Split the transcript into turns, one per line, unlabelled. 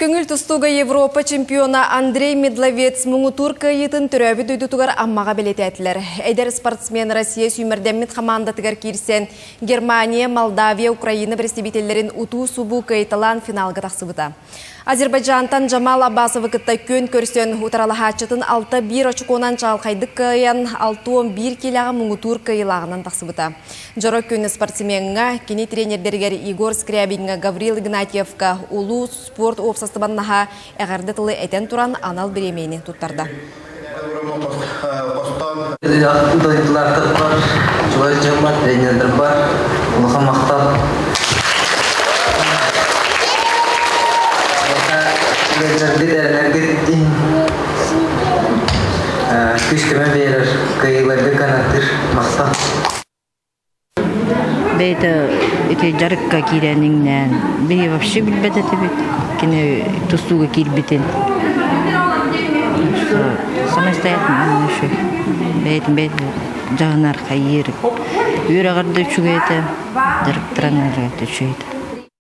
Көҥүл тустууга Европа чемпиона Андрей Медловец муҥутуур кыайыытын төрөөбүт дойдутугар Аммаҕа бэлиэтээтилэр. Эдэр спортсмен Россия сүүмэрдэммит хамаандатыгар киирсэн, Германия, Молдавия, Украина бэрэстэбиитэллэрин утуу-субуу кыайталаан финалга тахсыбыта. Азербайджантан Джамал Аббасовы кытта күөн көрсөн, утаралаһааччытын 6-1 очукуонан чаҕылхайдык кыайан, 61 киилэҕэ муҥутуур кыайыылааҕынан тахсыбыта. Дьоро күн спортсмеҥҥа, кини тренердэригэр Егор Скрябиҥҥа, Гаврил Игнатьевка улуус спорт уопсастыбаннаһа эҕэрдэ тылы этэн туран анал бириэмийэни туттарда.
Дойдулаахтарбар, чугас дьоммор, тренердэрбэр улахан махтал. Эрэнэргит, эрэнэргит иһин күүс-көмө биэрэр, кыайыыларга канаттыыр махтал.
Бэйэтэ ити дьарыкка киирэн иҥнээн, биһи вообще билбэт этибит кини тустууга киирбитин. Самостоятельно еще бэйэтин бэйэтин дьаһанар хайыыр. Үөрэҕэр да үчүгэй этэ, дьарыктаран да үчүгэй этэ.